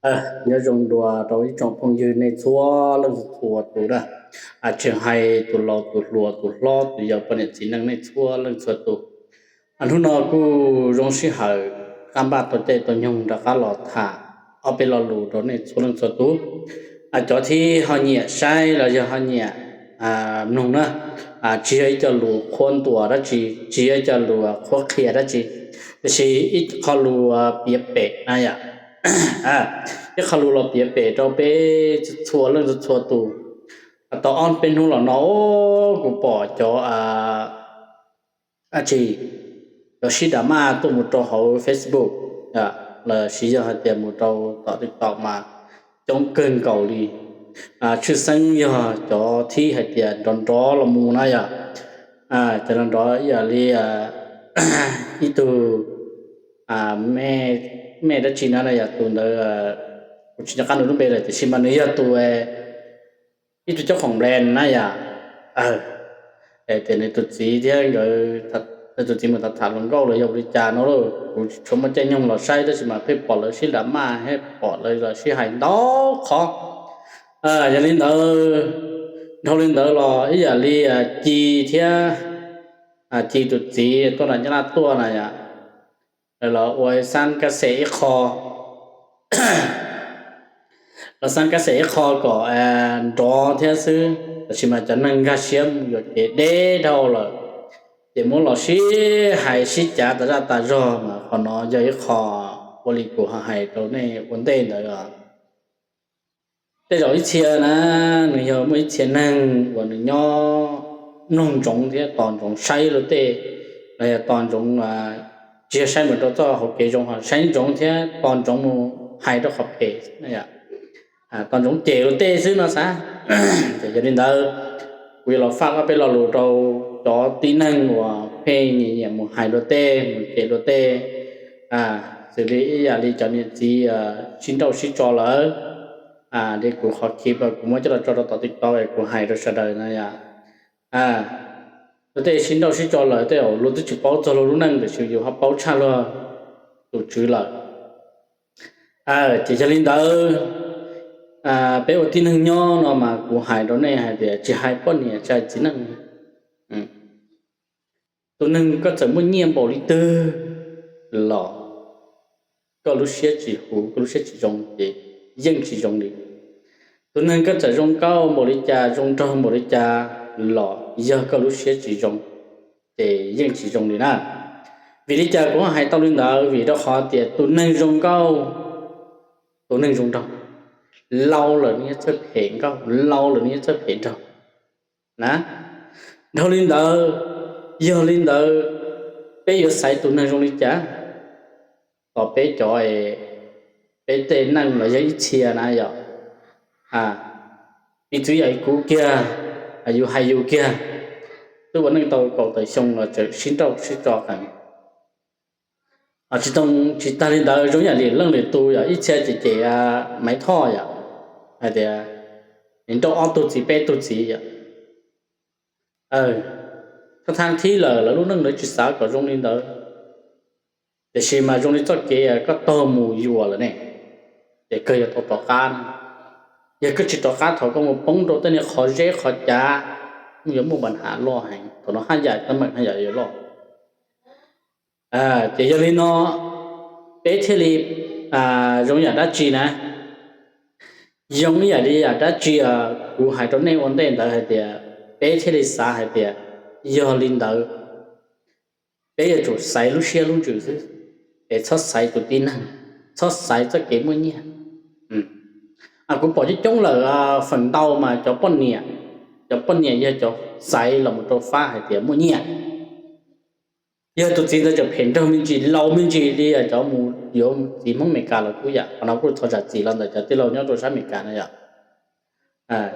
Nyob zoo dua rau ib tsoom phooj ywg nej txhua leej txhua tus na, tsis hais tus laus tus hluas tus hlob tus yau poj niam txiv neej nej txhua leej txhua tus. Hnub no kuj zoo sij hawm qab npaj tau caij tau nyoog rov qab los tham ob peb lo lus rau nej txhua leej txhua tus. Cov thib ho nyiam saib los yog ho nyiam mloog na, tsis yog ib co lus qhuab ntuas dab tsi, tsis yog ib co lus qhuab qhia dab tsi, tiam sis ib qho lus piav pem na yom, ib qho lus los piav pem rau peb txhua leej txhua tus. Tau ob peb hnub los no kuv pom cov dab tsi, cov sib drama tuaj mus rau hauv Facebook los sis yog hais tias mus rau tom TikTok mas coob kawg nkaus li. Tshwj xeeb yog cov thib hais tias nrov nrov los mus na yom, cov nrov nrov ib yam li ib tug me dab tsi na yom, tus ntawd kuv tsis nco qab nws lub npe lawm tiam sis mas nws yog tus ib tug cob khoom nplees na yom. Tias nws tus txiv thiab nkawd, nws tus txiv mus tham tham hluas nkauj los yog ua li cas no lauj, kuv tsis tshua muaj caij nyoog los saib tab sis mas pheej pom lawv sib nram maj thiab pom lawv los sib hais ntau qhov. Yog li ntawd, dhau li ntawd los ib yam li Ci thiab, Ci tus txiv tuaj nram Nyab Laj tuaj na yom, lawv los ua xab kab xes ib qho, los xab kab xes ib qho kom nrov thiab xwb, tab sis mas cov neeg nkag siab mus yuam kev deb dhau lawm, ces muab los sib hais sib cav tas zaj tas zog mas qhov no yog ib qho ua li kuv ho hais rau nej ua ntej ntawd os. Tej zaum ib txhia na, nws yog muaj ib txhia neeg uas nws nyob mloog ntsoov thiab tos ntsoov saib luag tej, los yog tos ntsoov, tsis yog saib mus rau txoj hauv kev zoo, ho saib ntsoov thiab tos ntsoov mus hais rau qhov phem, tos ntsoov cem luag tej xwb no xav. Ces yog li ntawd, kuv yuav los faj ob peb lo lus rau cov tib neeg uas pheej nyiam nyiam mus hais luag tej, mus cem luag tej, xws li ib yam li cov niam txiv sib nrauj sib tso lawm, li kuv qhov clip kuv muab coj los tso rau tom TikTok es kuv hais rau sawv daws na yom. Luag tej sib nrauj sib tso lawm tej zaum luag twb tsis paub txog luag lub neej tiam sis yus ho paub tshaj luag tus tswv lawm. Ces yog li ntawd, peb ua tib neeg nyob no mas kuv hais rau nej hais tias tsis hais poj niam tsis hais txiv neej, tus neeg koj txawm muaj nyiaj npaum li twg los koj lub siab tsis huv, koj lub siab tsis zoo ces yeej tsis zoo li. Tus neeg koj txawm zoo nkauj npaum li cas, zoo nraug npaum li cas los yog koj lub siab tsis zoo ces yeej tsis zoo li na. Vim li cas kuv hais tau li ntawd? Vim rau qhov tias tus neeg zoo nkauj, tus neeg zoo nraug, laus lawm nws yeej txawj phem nkauj, laus lawm nws yeej txawj phem nraug na. Dhau li ntawd, yog li ntawd, peb yuav xaiv tus neeg zoo li cas? Tom peb cov, peb tej neej los yog ib txhia na yom, piv txwv yam kuv kiag, yus hais yus kiag, twb ua neej tau kaum tawm xyoo los tseem sib nrauj sib tso qees. Tsis tau, tsis tag li ntawd, zoo yam li leej lwm tus yog ib txhia ces cem Maiv Thoj yom, hais tias nws nrauj ob tug txiv peb tug txiv yom. Thaj thib lawm lawv lub neej lawv tsis xav kom zoo li ntawd, tiam sis mas zoo li txoj kev koj taug mus yuam lawm ne, ces kawg yuav tau rov qab. Yog koj tsis rov qab thaum koj mus poob rau tej niag qhov zeb qhov cav, yuav muaj npa nham loj heev, thaum no haj yam teeb meem haj yam yuav loj. Ces yog li no, peb thiaj li zoo yam dab tsi na, zoo ib yam li yam dab tsi kuv hais rau nej ua ntej ntawd hais tias peb thiaj li xav hais tias yog li ntawd, peb yuav tsum xaiv lub siab lub ntsws xwb, es txhob xaiv tus tib neeg, txhob xaiv txoj kev muaj nyiaj. Kuv pom coob coob lawm, feem ntau mas cov poj niam, cov poj niam yog cov xaiv los mus rau fab hais tias muaj nyiaj. Yog tus txiv ntawd tseem phem nraug me ntsis, laus me ntsis li cov mus yuav txiv Hmoob Amelikas los kuj yam, qhov no kuj txhob zam txim los ntawm cov tij laug nyob rau sab Amelikas no yom.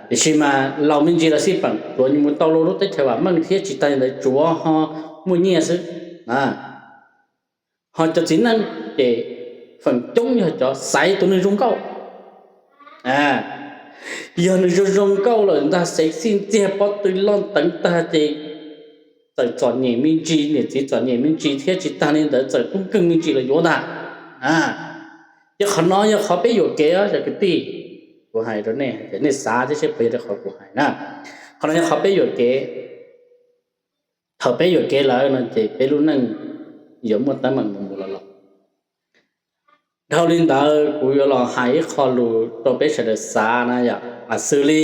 Tiam sis mas laus me ntsis los xij peem, tsuav mus tau luag lub teb chaws vam meej thiab tsis tag li ntawd tsuav ho muaj nyiaj xwb. Ho cov txiv neej ces feem coob yog cov xaiv tus neeg zoo nkauj. Yog nws zoo zoo nkauj lawm ntag, xev xij ntxiag pob tw loj nteev tag ces txawm txom nyem me ntsis, niam txiv txom nyem me ntsis thiab tsis tag li ntawd txawm tub nkeeg me ntsis los yuav ntag. Ces qhov no yog qhov peb yuam kev os cov kwv tij. Kuv hais rau nej, nej xav thiab seb puas yog li qhov kuv hais na. Qhov no yog qhov peb yuam kev. Thaum peb yuam kev lawm no ces peb lub neej yuav muaj teeb meem mus mus los los. Dhau li ntawd kuv yuav los hais ib qho lus rau peb sawv daws xav na yom, xws li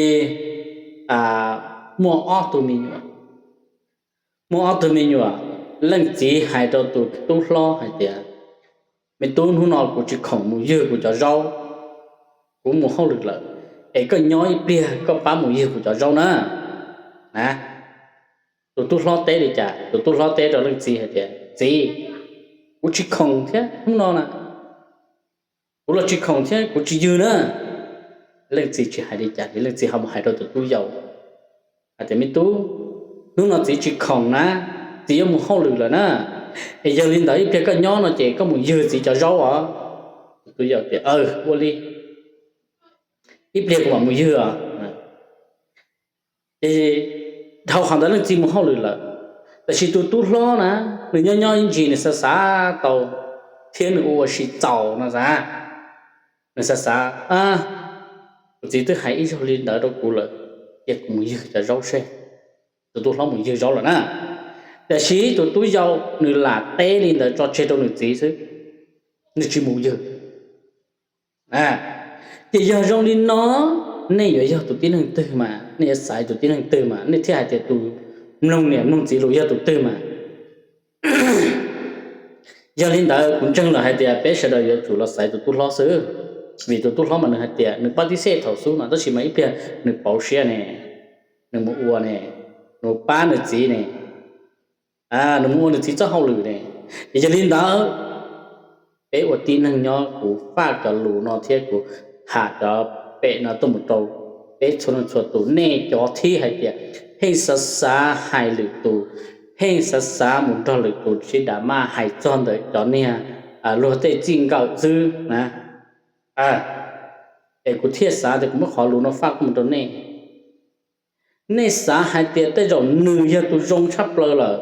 muaj ob tug me nyuam, muaj ob tug me nyuam, leej txiv hais rau tus tub hlob hais tias, me tub, hnub no kuv tsis khoom mus ywg kuv cov zaub, kuv mus hauj lwm lawm, es koj nyob ib pliag koj pab mus ywg kuv cov zaub na. Na, tus tub hlob teb li cas? Tus tub hlob teb rau leej txiv hais tias, txiv, kuv tsis khoom thiab hnub no na, kuv los tsis khoom thiab kuv tsis ywg na. Leej txiv tsis hais li cas, leej txiv ho mus hais rau tus tub yau hais tias, me tub, hnub no txiv tsis khoom na, txiv yuav mus hauj lwm lawm na, es yog li ntawd ib pliag koj nyob no ces koj mus ywg txiv cov zaub os. Tus tub yau tias, ua li, ib pliag kuv mam mus ywg os. Ces dhau qhov ntawd leej txiv mus hauj lwm lawm, tab sis tus tub hlob na, nws nyob nyob ib ntsis nws xav xav tau thiab nws ua ua si txaus no xav, nws xav xav, kuv txiv twb hais ib zaug li ntawd rau kuv lawm, cia kuv mus ywg cov zaub seb. Tus tub hlob mus ywg zaub lawm na, tab sis tus tub yau nws lam teb li ntawd tso tseg rau nws txiv xwb, nws tsis mus ywg. Ces yog zoo li no, nej yuav yog tus tib neeg twg mas, nej yuav xaiv tus tib neeg twg mas, nej thiaj hais tias tus mloog niam mloog txiv lus yog tus twg mas. Yog li ntawd kuv ntseeg lawm hais tias peb sawv daws yuav tsum los xaiv tus tub hlob xwb, vim tus tub hlob mas nws hais tias nws pab tib xej thaum xub no tab sis mas ib pliag nws pauv siab ne, nws mus ua ne, nws pab nws txiv ne, nws mus ua nws txiv txoj hauj lwm ne. Ces yog li ntawd, peb ua tib neeg nyob kuv faj cov lus no thiab kuv tham cov pem no tuaj mus rau peb txhua leej txhua tus, nej cov thib hais tias pheej xav xav hais lwm tus, pheej xav xav mus nrog lwm tus sib dam maj hais txog ntawm cov niag luag tej txij nkawm xwb na. Es kuv thiaj xav tias kuv muab qhov lus no faj tuaj mus rau nej. Nej xav hais tias tej zaum nws yog tus zoo tshaj plaws lawm,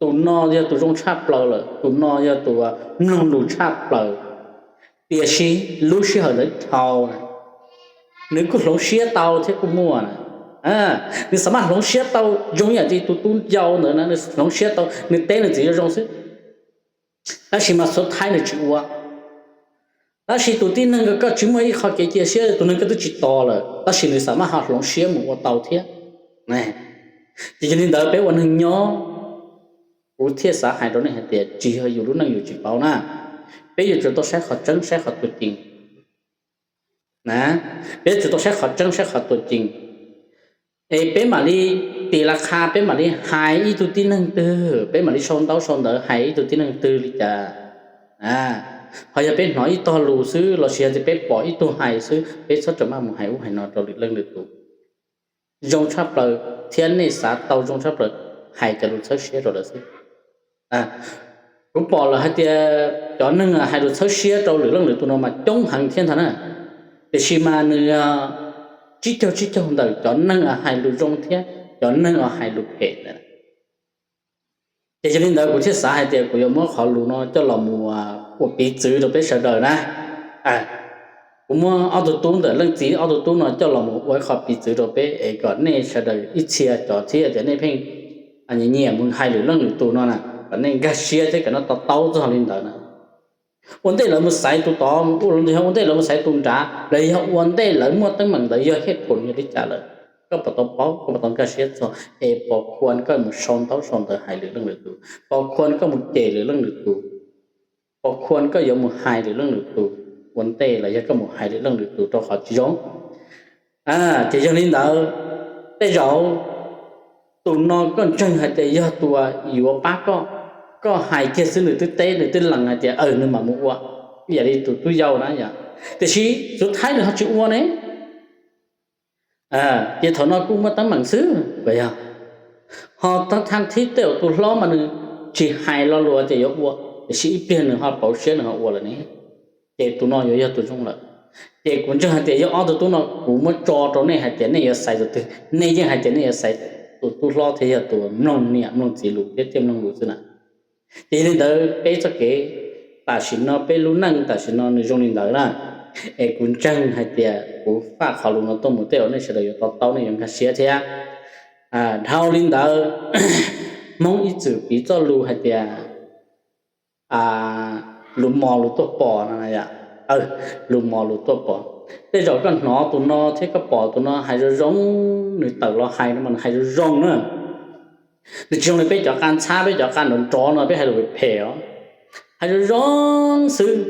tus no yog tus zoo tshaj plaws lawm, tus no yog tus mloog lus tshaj plaws, tiam sis lub sij hawm ntawd dhau na, nws kuj hloov siab tau thiab kuj muaj na. Nws xav maj hloov siab tau zoo yam li tus tub yau ntawd na, nws hloov siab tau, nws teb nws txiv zoo zoo xwb, tab sis mas xuv thaib nws tsis ua. Tab sis tus tib neeg koj tsis muaj ib qho kev cia siab, tus neeg koj twb tsis tos lawm tab sis nws xav maj ho hloov siab mus ua tau thiab. Ces yog li ntawd peb ua neeg nyob, kuv thiaj xav hais rau nej hais tias tsis yog yus lub neej yus tsis paub na, peb yuav tsum tau saib qhov tseeb saib qhov tuag cees. Peb yuav tsum tau saib qhov tseeb saib qhov tuag cees, es peb mam li tis la qha, peb mam li hais ib tug tib neeg twg, peb mam li sau ntaub sau ntawv hais ib tug tib neeg twg li cas. Ho yog peb hnov ib tog lus xwb los sis yog tias peb pom ib tug hais xwb, peb txhob rawm maj mus hais ub hais no rau lwm leej lwm tus. Zoo tshaj plaws thiab nej xav tau zoo tshaj plaws, hais cov lus txhawb siab rau lawv xwb. Kuv pom lawm hais tias cov neeg hais lus txhawb siab rau lwm leej lwm tus no mas coob heev thiab ntag na, tiam sis mas nws tsib caug tsib caug ntawm cov neeg hais lus zoo thiab cov neeg hais lus phem ntawd. Ces yog li ntawd kuv thiaj xav hais tias kuv yuav muab qhov lus no coj los mus ua piv txwv rau peb sawv daws na. Kuv muab ob tug tub ntawm leej txiv ob tug tub no coj los mus ua ib qho piv txwv rau peb es kom nej sawv daws ib txhia cov thiab tias nej pheej nyiam nyiam mus hais lwm leej lwm tus no na, kom nej nkag siab thiab kom nej to taub txog li ntawd na. Ua ntej lawv mus xaiv tus tod, ua ntej lawv mus xaiv tus nrad, los yog ua ntej lawv muaj teeb meem ntawd yog hej phoom yog li cas lawm, koj puas tau paub, koj puas tau nkag siab txog, es pos khua koj mus sau ntaub sau ntawv hais lwm leej lwm tus, pos khua koj mus cem lwm leej lwm tus, pos khua koj yuav mus hais lwm leej lwm tus ua ntej los yog koj mus hais lwm leej lwm tus rau qhov tsis zoo. Ces yog li ntawd, tej zaum tus no koj ntseeg hais tias yog tus uas yuav pab koj, koj hais kiag xwb nws twb teb nws twb lees hais tias aws nws mam mus ua, ib yam li tus tub yau na yom, tiam sis xuv thaib nws ho tsis ua ne. Ces thaum no kuj muaj teeb meem xwb puas yog? Ho thaj thib tej zaum tus hlob mas nws tsis hais lo lus tias yuav ua, tiam sis ib pliag nws ho pauv siab nws ho ua lawm ne, ces tus no yuav yog tus zoo lawm. Ces kuv ntseeg hais tias yog ob tug tub no kuv muab tso rau nej hais tias nej yuav xaiv tus twg, nej yeej hais tias nej yuav xaiv tus tub hlob thiab yog tus mloog niam mloog txiv lus thiab thiaj mloog lus xwb na. Ces yog li ntawd peb txoj kev tam sim no peb lub neej tam sim no nws zoo li ntawd na. Es kuv ntseeg hais tias kuv faj qhov lus no tuaj mus tej zaum nej sawv daws yuav to taub, nej yuav nkag siab thiab. Dhau li ntawd, Hmoob ib txwm piv txoj lus hais tias lus mos lus tuaj pos no, lus mos lus tuaj pos. Tej zaum koj hnov tus no thiab koj pom tus no hais zoo zoo, nws tawm los hais no mas nws hais zoo zoo na. Nws tsis zoo li peb cov qa ntxhab, peb cov qa nrov nrov no peb hais lus phem os. Hais zoo zoo xwb,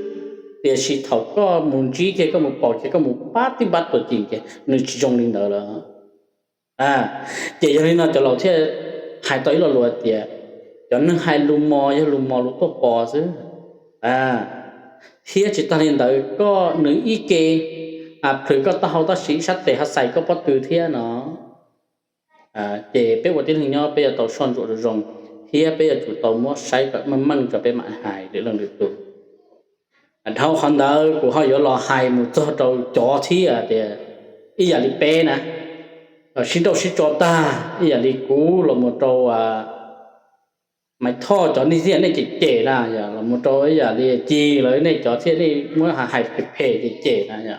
tiam sis thaum koj mus ntsib kiag, koj mus pom kiag, koj mus pab tib pab tuam cim kiag, nws tsis zoo li ntawd lawm. Ces yog li no cov laus thiaj hais tau ib lo lus tias cov neeg hais lus mos yog lus mos lus tuaj pos xwb. Thiab tsis tag li ntawd, koj nws ib ke plhws koj taub hau tab sis ib sab tes ho xais koj pob tw thiab no. Ces peb ua tib neeg nyob peb yuav tau soj ntsuam zoo zoo, thiab peb yuav tsum tau muab saib kom meej meej tso peb mam hais lwm leej lwm tus. Dhau qhov ntawd kuv ho yuav los hais mus txog rau cov thiab tias ib yam li peb na, sib nrauj sib tso tag ib yam li kuv los mus rau Maiv Thoj cov nej thiaj nej cem cem na, los mus rau ib yam li Ci lawv nej cov thiaj nej muab hais phem phem cem cem na,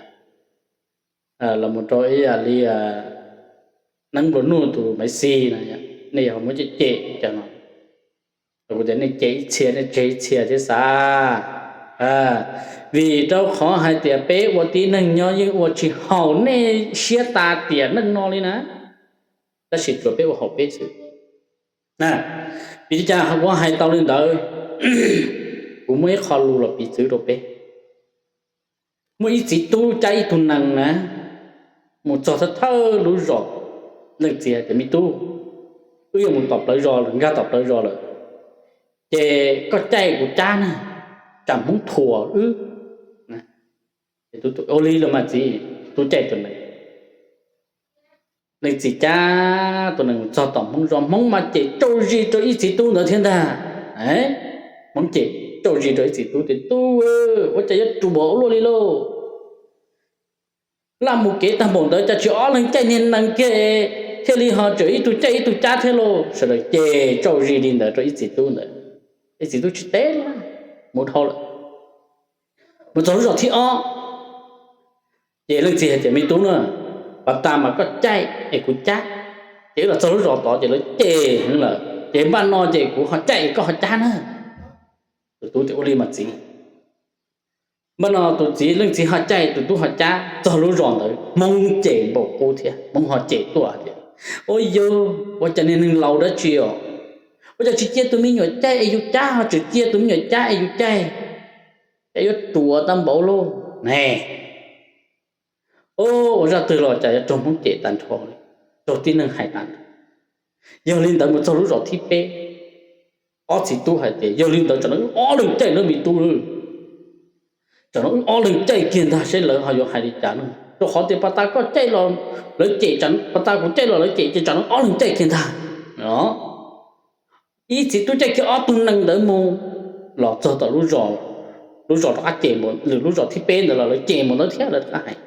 los mus rau ib yam li Neeb Nplua Nuj tus Maiv Xis na, nej yuav muab cem cem cov no. Kuv tias nej cem ib txhia nej tseg ib txhia thiab xav. Vim rau qhov hais tias peb ua tib neeg nyob yeej ua tsis haum nej siab tas tiam neej no li na, tab sis tsuas peb ua haum peb xwb. Vim li cas kuv hais tau li ntawd? Kuv muaj ib qho lus los piv txwv rau peb. Muaj ib txiv tub cab ib tug nees na, mus txog thawj thawj lub zos, leej txiv tias, Me tub, wb yuav mus tom plawv zos lawm, nkag tom plawv zos lawm, ces koj caij kuv cab na, tsam Hmoob thuam wb. Ua li los mas txiv, tub caij tus nees. Leej txiv cab tus nees mus txog tom Hmoob zos, Hmoob mas cem tsauj zis rau ib txiv tub ntawd thiab ntag. Hmoob cem tsauj zis rau ib txiv tub tias, Tub, ua cas yuav ruam ua luaj li lauj? Laj mus kev tag npaum ntawd cas tsis ob leeg caij niag nees kiag, thiaj li ho tseem ib tug caij ib tug cab thiab lauj? Sawv daws cem tsauj zis li ntawd rau ib txiv tub ntawd. Ib txiv tub tsis teb li, mus dhau lawm. Mus txog lub zos thib ob, ces leej txiv hais tias, Me tub na, pas tas mas koj caij es kuv cab, ces wb los txog lub zos tod ces lawv cem heev lawm, ces npaj no ces kuv ho caij es koj ho cab na. Tus tub tias, Ua li mas txiv. Npaj no tus txiv, leej txiv ho caij, tus tub ho cab. Txog lub zos ntawd Hmoob cem npaum qub thiab, Hmoob ho cem tuaj tias, Ua yog, ua cas niag neeg laus dab tsi os, ua cas tsis cia tus me nyuam caij es yus cab, ho tseem cia tus me nyuam cab es yus caij? Cas yuav ruam tag npaum lauj ne? Ua zaj twg los cas yuav raug Hmoob cem tag nrho li, raug tib neeg hais tag nrho. Yog li ntawd mus txog lub zos thib peb, ob txiv tub hais tias, Yog li ntawd tsam no wb ob leeg caij na me tub, tsam no wb ob leeg caij kiag ntag seb lawv ho yuav hais li cas na, rau qhov tias pas tas koj caij los lawv cem, pas tas kuv caij los lawv cem, ces tsam no ob leeg caij kiag ntag. Ib txiv tub caij kiag ob tug nees ntawd mus, los txog tom lub zos, lub zos rov qab cem, lwm lub zos thib peb ntawd los lawv cem mus ntawd thiab, lawv rov qab hais,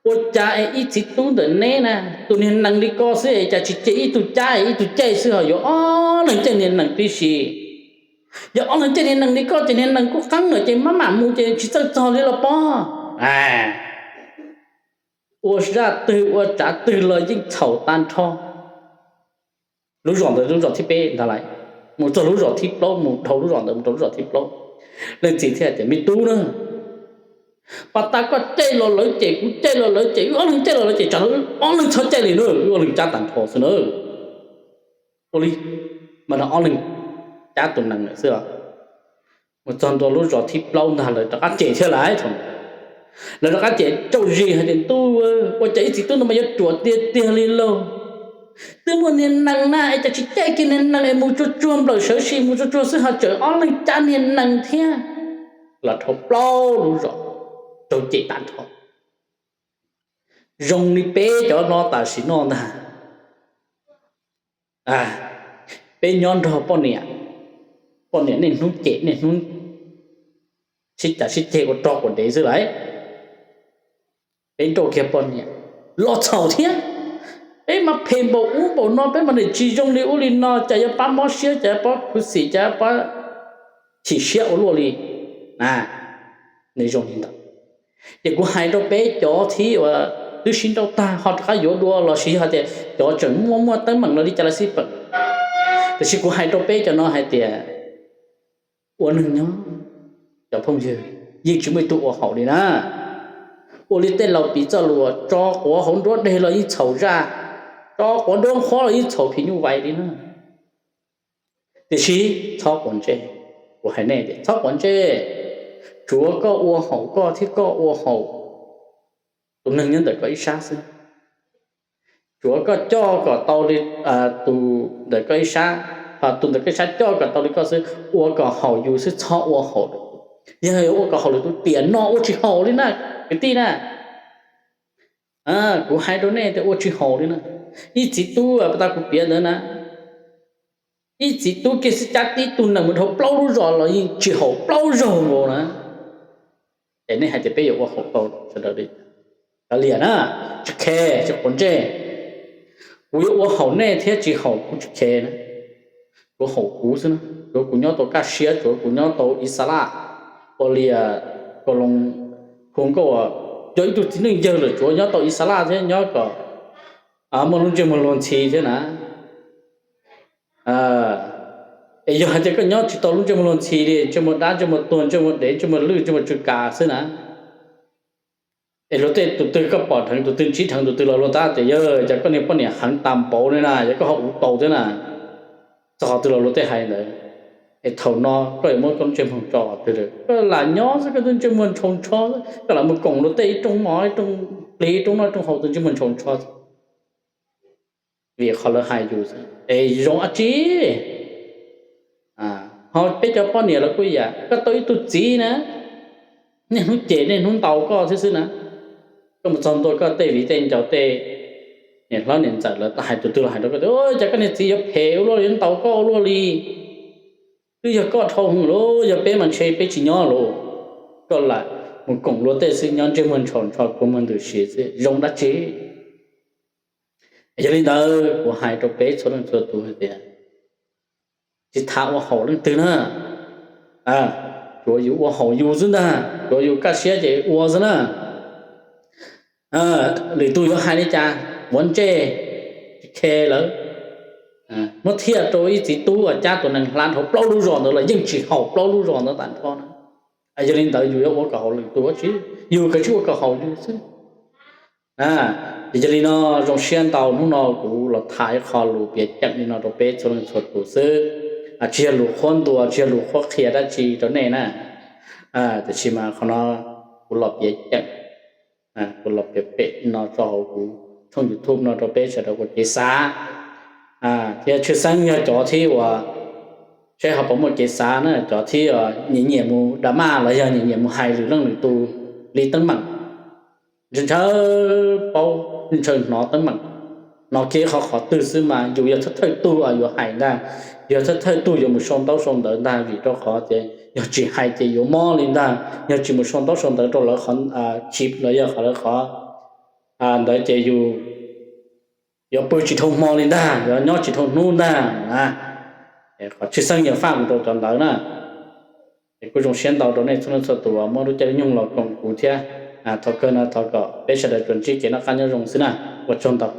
Ua cas es ib txiv tub ntawm neb na, tus niag nees li koj xwb es cas tsis cia ib tug cab es ib tug caij xwb ho yuav ob leeg caij niag nees tib si? Yog ob leeg caij niag nees li koj ces niag nees kuj qeeb lawm ces maj mam mus ces tsis txawj txog li los pob. Ua zaj twg ua tsav twg los yeej txhaum tag nrho. Lub zos ntawd lub zos thib peb ntag lauj, mus txog lub zos thib plaub, mus dhau lub zos ntawd mus rau lub zos thib plaub, leej txiv thiaj tias, Me tub na, pas tas koj caij los lawv cem, kuv caij los lawv cem, wb ob leeg caij los lawv cem, tsam no wb ob leeg txhob caij li na, wb ob leeg cab tag nrho xwb na. Ua li, mas no ob leeg cab tus nees lawm xwb. Mus txog ntua lub zos thib plaub ntag lawv rov qab cem thiab lauj. Lawv rov qab cem tsauj zis hais tias, Ntuj, ua cas ib txiv tub no mas yuav ruam tiag tiag li lauj? Twb muaj niag nees na es cas tsis caij kiag niag nees es mus tsuag tsuag nplawm sawv si mus tsuag tsuag xwb ho tseem ob leeg cab niag nees thiab. Los dhau plaub lub zos, raug cem tag nrho. Zoo li peb cov no tam sim no ntag. Peb nyob nrog poj niam, poj niam niaj hnub cem niaj hnub sib cav sib ceg ua rog quas dev xwb lauj. Peb nrauj kiag poj niam los txhaum thiab. Peb mas phem npaum ub npaum no, peb mas niam tsis zoo li ub li no, cas yuav pab mob siab, cas yuav pab khuv xim, cas yuav pab chim siab ua luaj li. Nws zoo li ntawd. Ces kuv hais rau peb cov thib uas twb sib nrauj tag ho rov qab yuav dua los sis yog tias cov tseem muaj muaj teeb meem los li cas los xij peem, tiam sis kuv hais rau peb cov no hais tias ua neeg nyob, cov phooj ywg, yeej tsis muaj ib tug ua haum li na. Ua li tej laus piv txoj lus, tso quav hauv nruab deg los yeej txhaum zaj, tso quav nruab nqhuab los yeej txhaum phim nyuj vais li na. Tiam sis txhob quav ntsej, kuv hais nej tias txhob quav ntsej, tsuav koj ua haum koj thiab koj ua haum tus neeg nyob ntawm koj ib sab xwb. Tsuav koj coj kom tau li tus ntawm koj ib sab, ho tus ntawm koj ib sab coj kom tau li koj xwb, ua kom haum yus xwb txhob ua haum lwm tus. Yog ua kom haum lwm tus tiam no ua tsis haum li na, kwv tij na. Kuv hais rau nej tias ua tsis haum li na. Ib txiv tub pas tas kuv piav ntawd na, ib txiv tub kiag xwb cab tib tug nees mus dhau plaub lub zos los yeej tsis haum plaub zaug nkaus na. Es nej hais tias peb yuav ua haum tau sawv daws li, kav liam na, tsis khe, tsis quav ntsej. Kuv yuav ua haum nej thiab tsis haum kuv tsis khe na. Tsuav haum kuv xwb na, tsuav kuv nyob tau kaj siab, tsuav kuv nyob tau ib xab laj, ua li Kaus Loos hu nkauj, yog ib tug txiv neej yawg lawm tsuav nyob tau ib xab laj thiab nyob kom muaj lub ntsej muag luag ntxhi thiab na. Es yog hais tias koj nyob tsis tau lub ntsej muag luag ntxhi li, ntsej muag dab, ntsej muag tuag, ntsej muag dev, ntsej muag lwj, ntsej muag tsw kas xwb na, es luag tej tus twg koj pom dheev, tus twg ntsib dheev, tus twg los luag tab tias yog cas koj niag poj niam heev tas npaum li na, yog koj ho ua tau thiab na. Txog qhov twg los luag tej hais ntawd. Es thaum no koj yuav muab koj lub ntsej muag tso qhov twg? Koj lam nyob xwb koj lub ntsej muag ntshaus ntsho, koj lam mus koom luag tej ib rooj mov ib rooj plig ib rooj noj ib rooj haus tus ntsej muag ntshaus ntsho. Vim qhov lawv hais yus es zoo dab tsi? Ho peb cov poj niam los kuj yam, koj tau ib tug txiv na, niaj hnub cem niaj hnub ntaus koj thiab xwb na. Koj mus txog ntua koj tej viv tej ncaus tej niam hlob niam ntxawm lawv hais tus twg los hais rau koj tias cas koj niag txiv yuav phem ua luaj li, yuav ntaus koj ua luaj li. Twb yog koj dhau hwv lauj, yog peb mas ntshe peb tsis nyob lauj. Koj lam mus koom luag tej xwb nyob ntsej muag ntshaus ntsho kua muag ntws si xwb zoo dab tsi? Yog li ntawd kuv hais rau peb txhua leej txhua tus hais tias tsis tham ua haum leej twg na, tsuav yus ua haum yus xwb ntag, tsuav yus kaj siab ces ua xwb na. Lwm tus yuav hais li cas quav ntsej, tsis khe lawm. Muab thiaj rau ib txiv tub uas cab tus nees hla dhau plaub lub zos ntawd los yeej tsis haum plaub lub zos ntawd tag nrho na. Yog li ntawd yus yuav ua kom haum lwm tus dab tsi? Yus kav tsij ua kom haum yus xwb. Yog li no, zoo siab ntau hnub no kuv los tham ib qho lus piav ceem li no rau peb txhua leej txhua tus xwb. Tsis yog lus qhuab ntuas, tsis yog lus qhuab qhia dab tsi rau nej na. Tiam sis mas qhov no kuv los piav ceem, kuv los piav pem no tso hauv kuv tshooj YouTube no rau peb sawv daws ua kev xav, thiab tshwj xeeb yog cov thib uas saib ho puas muaj kev xav na, cov thib nyiam nyiam mus da maj los yog nyiam nyiam mus hais lwm leej lwm tus li teeb meem, ntshaw ntshaw paub, ntshaw hnov teeb meem, hnov kiag qhov qhov twg xwb mas yus yog thawj thawj tug yuav hais ntag, yog thawj thawj tug yuav mus sau ntaub sau ntawv ntag, vim rau qhov tias yog tsis hais ces yuav mob li ntag, yog tsis mus sau ntaub sau ntawv rau lawv qhov chim los yog qhov lawv qhov ntawd ces yus yuav pw tsis dhau hmo li ntag, yuav nyob tsis dhau hnub ntag na. Qhov tshwj xeeb yog faj mus rau cov ntawd na. Es kuj zoo siab ntau rau nej txhua leej txhua tus uas muab lub caij lub nyoog los koom kuv thiab. Thaum kawg no thov kom peb sawv daws tsuas ntsib kev noj qab nyob zoo xwb na. Ua tsaug ntau.